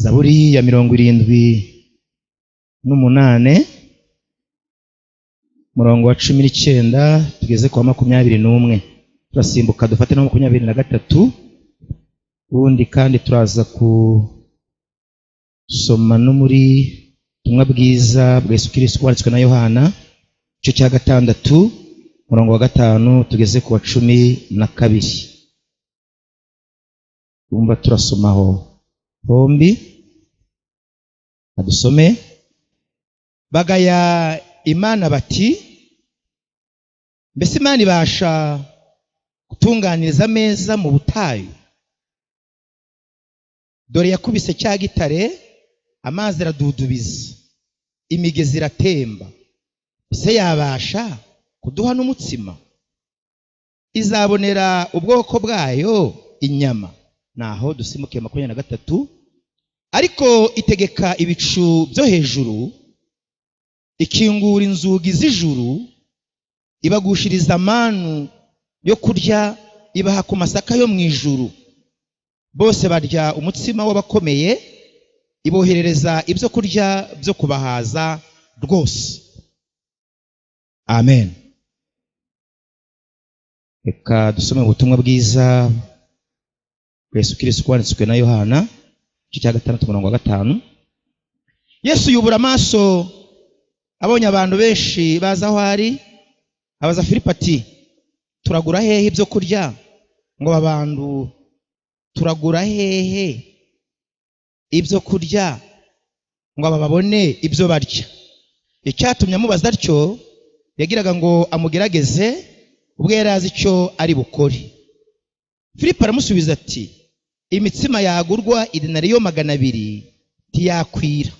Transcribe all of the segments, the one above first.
Zaburi ya 78 murongo wa 19 tugeze kwa 21. Turasimbuka dufate no 23, ubundi kandi turaza kusoma no muri ubutumwa bwiza bwa Yesu Kristo bwanditswe na Yohana igice cya 6 murongo wa 5 tugeze ku wa 12. Umva turasomaho hombi, adusome. Bagaya Imana bati, mbese Imana ibasha gutunganiriza ameza mu butayu? Dore yakubise cya gitare, amazi aradudubiza, imigezi iratemba. Mbese yabasha kuduha n'umutsima? Izabonera ubwoko bwayo inyama. Naho dusimukiye 23. Ariko itegeka ibicu byo hejuru, ikingura inzugi z'ijuru, ibagushiriza amanu yo kurya, ibaha ku masaka yo mu ijuru. Bose barya umutsima w'abakomeye, iboherereza ibyo kurya byo kubahaza rwose. Amen. Reka dusome ubutumwa bwiza bwa Yesu Kristo bwanditswe na Yohana igice cya 6 umurongo wa 5. Yesu yubura amaso abonye abantu benshi baza aho ari, abaza Filipo ati, turagura hehe ibyo kurya ngo abantu, turagura hehe ibyo kurya ngo aba babone ibyo barya? Icyatumye amubaza atyo, yagiraga ngo amugerageze, ubwo yari azi icyo ari bukore. Filipo aramusubiza ati, imitsima yagurwa idenariyo 200 ntiyakwira,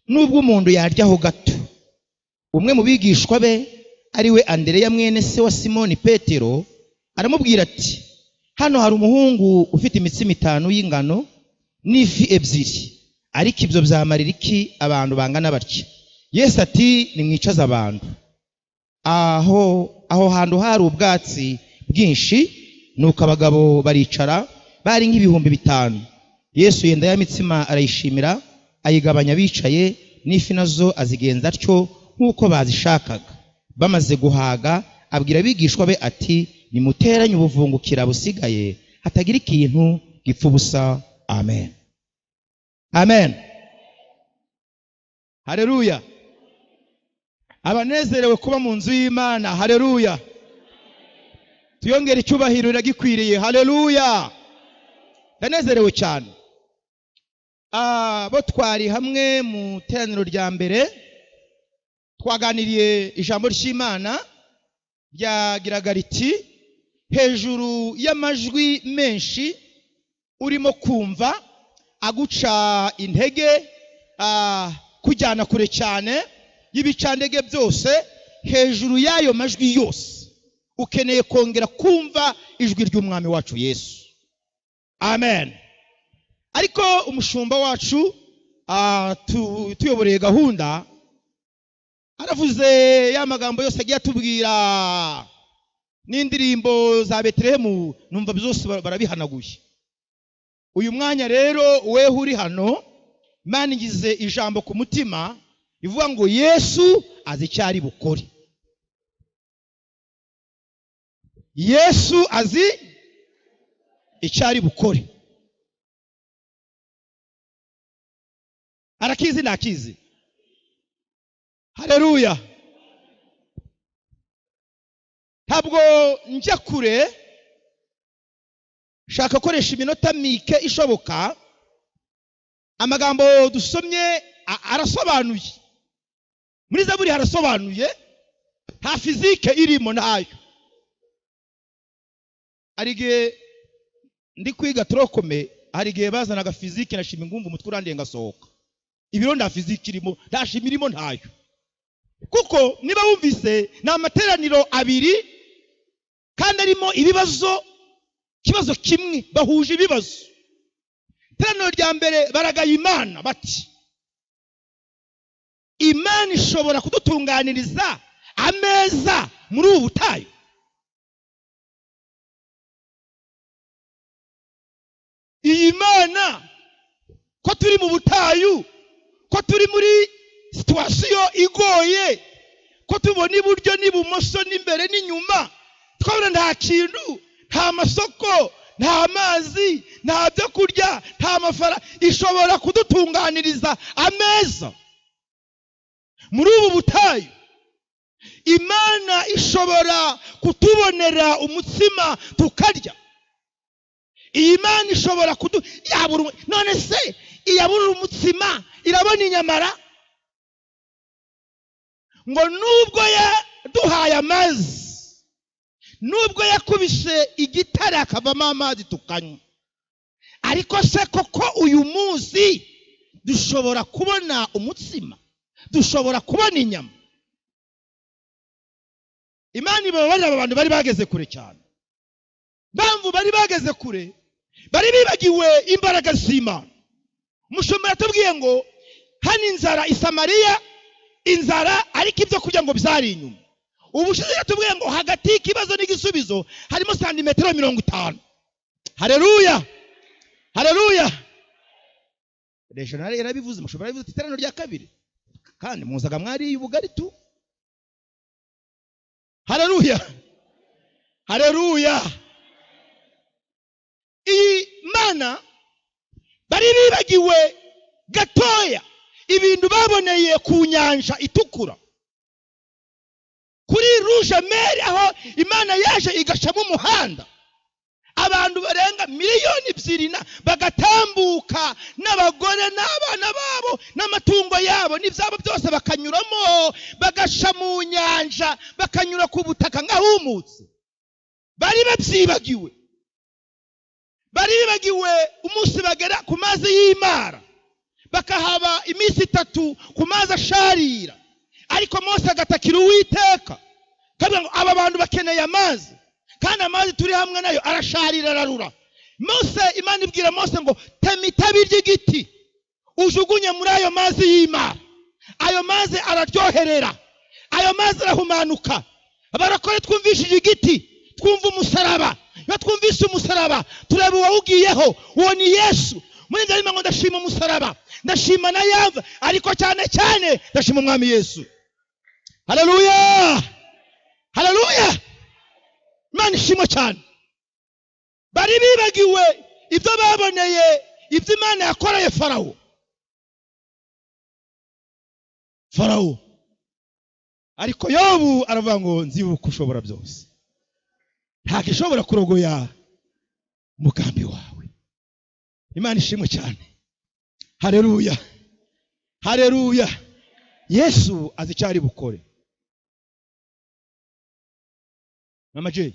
nubwo umuntu yaryaho gato. Umwe mu bigishwa be, ari we Andereya mwene se wa Simoni Petero, aramubwira ati, hano hari umuhungu ufite imitsima 5 y'ingano n'ifi 2, ariko ibyo byamarira iki abantu bangana batya? Yesu ati, nimwicaze abantu. Aho hantu hari ubwatsi bwinshi, nuko abagabo baricara, bari nk'ibihumbi 5. Yesu yenda ya mitsima arayishimira, ayigabanya bicaye, n'ifi nazo azigenza atyo nk'uko bazishakaga. Bamaze guhaga, abwira abigishwa be ati, nimuteranye ubuvungukira busigaye, hatagira ikintu gipfa ubusa. Amen. Amen. Haleluya. Abanezerewe kuba mu nzu y'Imana, haleluya. Tuyongere icyubahiro iragikwiriye, haleluya. Ndanezerewe cyane. Abo twari hamwe mu teraniro rya mbere twaganiriye ijambo ry'Imana ryagiraga riti, hejuru y'amajwi menshi urimo kumva aguca intege, kujyana kure cyane y'ibicandege byose, hejuru y'ayo majwi yose ukeneye kongera kumva ijwi ry'Umwami wacu Yesu. Amen. Ariko umushumba wacu tuyoboreye gahunda aravuze ya magambo yose agiye atubwira n'indirimbo za Betelehemu, numva byose barabihanaguye. Uyu mwanya rero weho uri hano, Imana igize ijambo ku mutima ivuga ngo Yesu azi icyo ari bukore. Yesu azi icyo ari bukore. Arakizi ntakizi? Haleluya. Ntabwo njya kure, shaka koresha iminota mike ishoboka. Amagambo dusomye arasobanuye. Muri Zaburi harasobanuye, nta fizike irimo nayo. Hari igihe ndi kwiga trokome, hari igihe bazanaga fizike na shimi ngumva umutwe urandiye ngasohoka. Ibiro nta fizike irimo, nta shimi irimo, ntayo. Kuko niba wumvise ni amateraniro abiri kandi arimo ibibazo, kibazo kimwe bahuje ibibazo. Iteraniro rya mbere baragaye Imana bati, Imana ishobora kudutunganiriza ameza muri ubu butayu? Iyi Mana Ko turi mu butayu, ko turi muri situation igoye, ko tubona iburyo n'ibumoso n'imbere n'inyuma, twabona nta kintu, nta masoko, nta mazi, nta byo kurya, nta mafaranga, ishobora kudutunganiriza ameza muri ubu butayu? Imana ishobora kutubonera umutsima tukarya? Iyi Mana ishobora kudu yabura? None se iyabura umutsima irabona inyamara? Ngo nubwo yaduhaye amazi, nubwo yakubise igitare akavamo amazi tukanywa, ariko se koko uyu munsi dushobora kubona umutsima? Dushobora kubona inyama? Imana ibabarira aba bantu bari bageze kure cyane. Mpamvu bari bageze kure, bari bibagiwe imbaraga z'Imana. Umushumba yatubwiye ngo hano inzara i Samariya, inzara, ariko ibyo kurya ngo byari inyuma. Ubushize yatubwiye ngo hagati y'ikibazo n'igisubizo harimo santimetero 50. Haleluya, haleluya. Regional yarabivuze, umushumba yarabivuze iteraniro rya kabiri, kandi muzaga mwari ubugari tu. Haleluya, haleluya. Iyi Mana bari bibagiwe gatoya ibintu baboneye ku nyanja itukura, kuri Rouge Mer, aho Imana yaje igacamo umuhanda, abantu barenga 2 miliyoni bagatambuka, n'abagore n'abana babo n'amatungo yabo n'ibyabo byose bakanyuramo, bagasha mu nyanja, bakanyura ku butaka nk'ahumutse. Bari babyibagiwe, bari bibagiwe umunsi bagera ku mazi y'Imara, bakahaba iminsi 3 ku mazi asharira. Ariko Mose agatakira Uwiteka kavuga ngo aba bantu bakeneye amazi, kandi amazi turi hamwe nayo arasharira, ararura. Mose, Imana ibwira Mose ngo tema itabi ry'igiti ujugunye muri ayo mazi y'Imara. Ayo mazi araryoherera, ayo mazi arahumanuka. Abarokore twumvishije igiti, twumva umusaraba. Iyo twumvise umusaraba tureba uwawugiyeho, uwo ni Yesu. Muri ndarima ngo ndashima umusaraba, ndashima na Yava, ariko cyane cyane ndashima Umwami Yesu. Haleluya, haleluya. Imana ishimwe cyane. Bari bibagiwe ibyo baboneye, ibyo Imana yakoreye Farawo. Farawo. Ariko Yobu aravuga ngo nzibuka ushobora byose, nta gishobora kurogoya umugambi wawe. Imana ishimwe cyane. Haleluya, haleluya. Yesu azi icyo ari bukore. Mama J,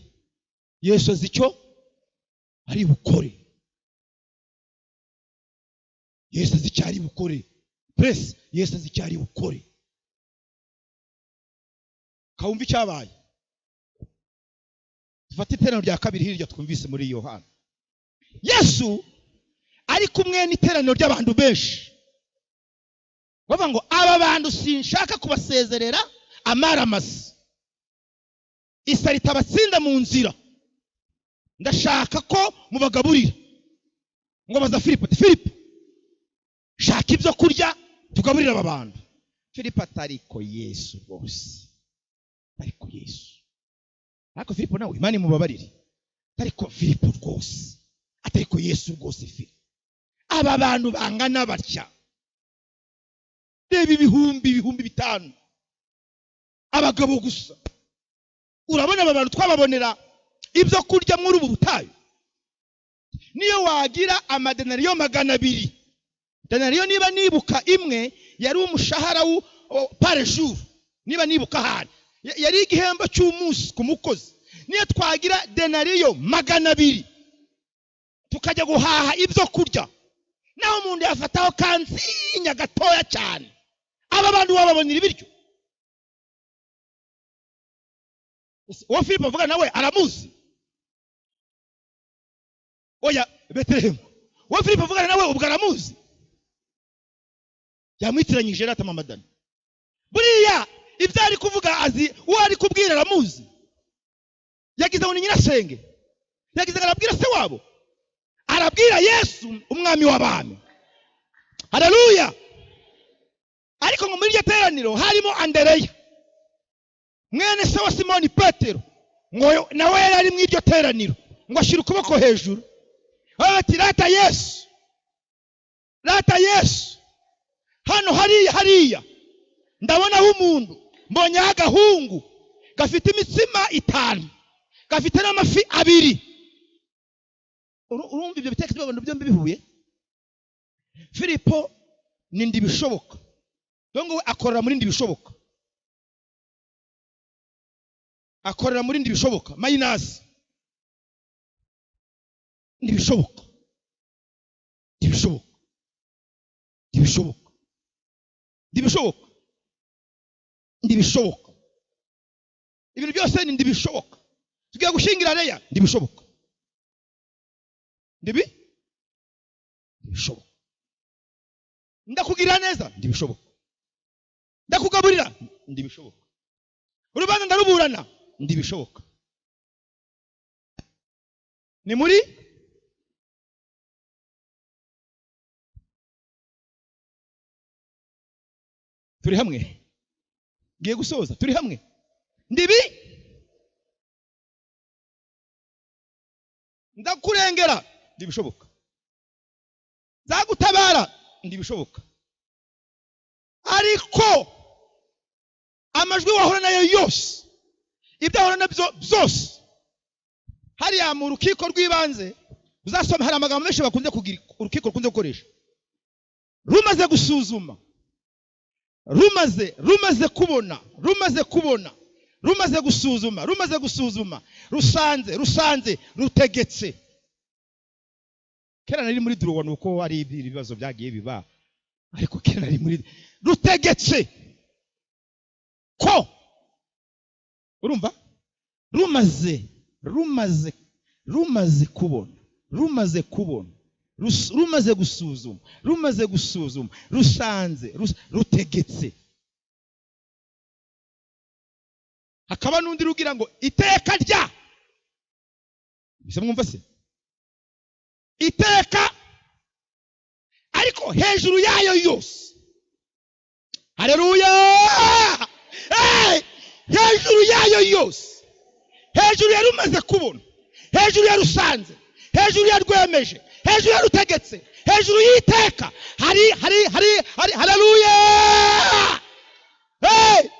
Yesu azi icyo ari bukore. Yesu azi icyo ari bukore. Press, Yesu azi icyo ari bukore. Kawumva icyabaye. Dufate iteraniro rya kabiri hirya twumvise muri Yohana. Yesu ari kumwe n'iteraniro ry'abantu benshi. Bavuga ngo aba bantu sinshaka kubasezerera amaramasa, isari itabatsinda mu nzira, ndashaka ko mubagaburira. Ngo baza Filipo, Filipo shaka ibyo kurya tugaburira aba bantu. Filipo atariko Yesu rwose, ariko Yesu. Ariko Filipo nawe Imana imubabarire, ariko Filipo rwose, atariko Yesu rwose. Filipo, aba bantu bangana batya, reba ibihumbi 5 abagabo gusa. Urabona aba bantu twababonera ibyo kurya muri ubu butayu? Niyo wagira amadenariyo 200, denariyo niba nibuka imwe yari umushahara par jour, niba nibuka ahari yari igihembo cy'umunsi ku mukozi. Niyo twagira denariyo 200 tukajya guhaha ibyo kurya, naho umuntu yafataho kanzinya gatoya cyane, aba bantu bababonera ibiryo? Uwo Filipo avuga nawe aramuzi. Oya Betelehemu, uwo Filipo avuga nawe ubwo aramuzi, yamwitiranyije rata mamadani. Buriya ibyo ari kuvuga azi, uwo ari kubwira aramuzi. Yagize ngo ni nyirasenge, yagize ngo arabwira se wabo, arabwira Yesu umwami w'abami. Haleluya. Ariko ngo muri iryo teraniro harimo Andereya mwene se wa Simoni Petero, ngo nawe yari ari mu iryo teraniro, ngo ashyira ukuboko hejuru ati rata Yesu, rata Yesu, hano hariya hariya ndabonaho umuntu, mbonye agahungu gafite imitsima 5 gafite n'amafi 2. Urumva ibyo bitekerezo by'abantu byombi bihuye. Filipo ni ndibishoboka, dongo we akorera muri ndibishoboka, akorera muri ndibishoboka minus ndibishoboka, ndibishoboka, ndibishoboka, ndibishoboka, ndibishoboka, ibintu byose ni ndibishoboka. Tugiye gushingira Leya, ndibishoboka, ndibi ndibishoboka, ndakugirira neza, ndibishoboka, ndakugaburira, ndibishoboka, urubanza ndaruburana, ndibishoboka. Ni muri turi hamwe, ngiye gusoza, turi hamwe, ndibi ndakurengera, ndibishoboka, nzagutabara, ndibishoboka. Ariko amajwi wahora nayo yose, ibyo ahora nabyo byose, hariya mu rukiko rw'ibanze uzasoma hari amagambo menshi bakunze kugira, urukiko rukunze gukoresha. Rumaze gusuzuma, rumaze kubona, rumaze kubona, rumaze gusuzuma, rumaze gusuzuma, rusanze, rutegetse. Kera nari muri droit nuko ari ibibazo byagiye biba, ariko kera nari muri rutegetse ko, urumva, rumaze kubona, rumaze kubona, rumaze gusuzuma, rumaze gusuzuma, rusanze, rutegetse. Hakaba n'undi rugira ngo iteka rya, bise mwumva se, iteka, ariko hejuru yayo yose. Haleluya. Hey! Hejuru yayo yose, hejuru ya rumaze kubona, hejuru ya rusanze, hejuru ya rwemeje, hejuru ya rutegetse, hejuru y'iteka hari hari hari hari. Haleluya. Hey!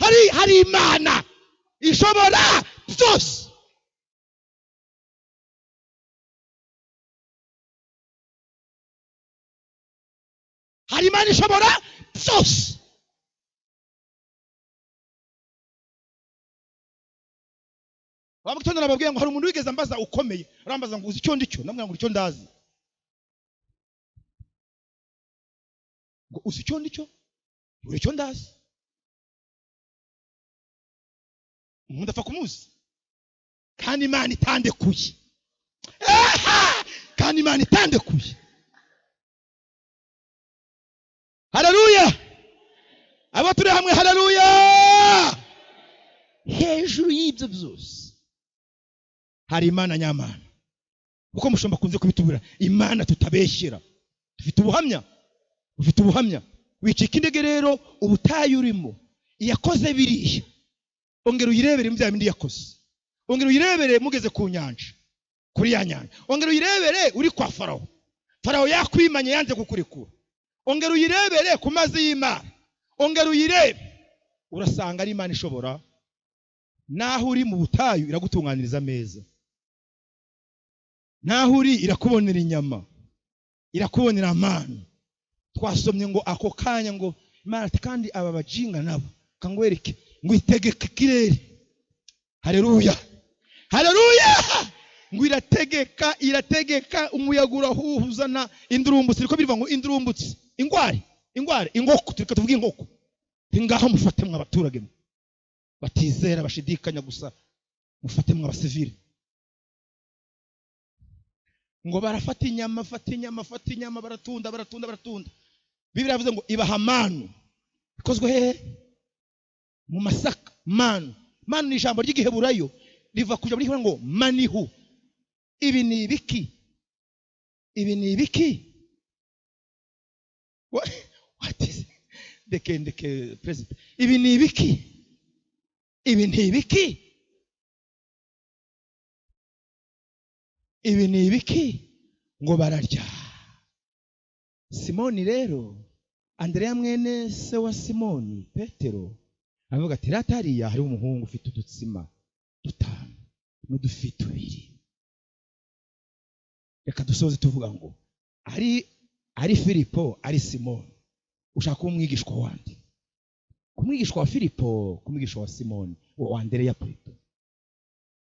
Hari hari Imana ishobora byose. Hari Imana ishobora byose. Wabagitondo nababwiye ngo hari umuntu wigeze ambaza ukomeye, arambaza ngo uzi icyo ndicyo, ndamubwira ngo icyo ndazi. Ngo uzi icyo ndicyo, uri icyo ndazi. Umuntu apfa kumuzi, kandi Imana itandekuye. Kandi Imana itandekuye. Haleluya. Abo turi hamwe, haleluya. Hejuru y'ibyo byose hari Imana nyamana. Uko mushomba kunze kubitubura, Imana tutabeshyera. Dufite ubuhamya, ufite ubuhamya. Wicika intege rero ubutayu urimo, iyakoze biriya, ongera uyirebere mu bya bindi yakoze, ongera uyirebere mugeze ku nyanja, kuri ya nyanja, ongera uyirebere uri kwa Farawo, Farawo yakwimanye yanze kukurekura, ongera uyirebere ku mazi y'Imana, ongera uyirebe, urasanga ari Imana ishobora. Naho uri mu butayu iragutunganiriza ameza, naho uri irakubonera inyama, irakubonera amanu. Twasomye ngo ako kanya ngo Imana ati kandi aba bajinga nabo kangwereke, ngo itegeke ikirere. Haleluya, haleluya. Ngo irategeka, irategeka, umuyaga urahuhuzana indurumbutsi, riko bivuga ngo indurumbutsi, ingware, ingware, ingoko, turiko tuvuga ingoko. Ngaho mufate mwa abaturage batizera bashidikanya gusa, mufate mwa abasivile. Ngo barafata inyama, fata inyama, fata inyama, baratunda, baratunda, baratunda. Bibiliya yavuze ngo ibaha manu ikozwe hehe? Mu masaka. Manu, manu ni ijambo ry'igiheburayo riva ku ijambo ry'ikinyarwanda ngo manihu. Ibi ni ibiki? Ibi ni ibiki? What is ndeke ndeke perezida, ibi ni ibiki? Ibi ni ibiki? Ibi ni ibiki? Ngo bararya. Simoni rero, Andereya mwene se wa Simoni Petero, avuga ati rata hariya hariho umuhungu ufite udutsima dutanu n'udufi tubiri. Reka dusoze tuvuga ngo ari Filipo ari Simoni, ushaka kuba umwigishwa wande? Ku mwigishwa wa Filipo, ku mwigishwa wa Simoni, wa Andereya Petero.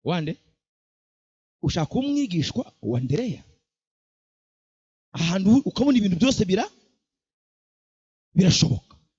Wande? Ushaka kuba umwigishwa wa Andereya? Ahantu ukabona ibintu byose birashoboka.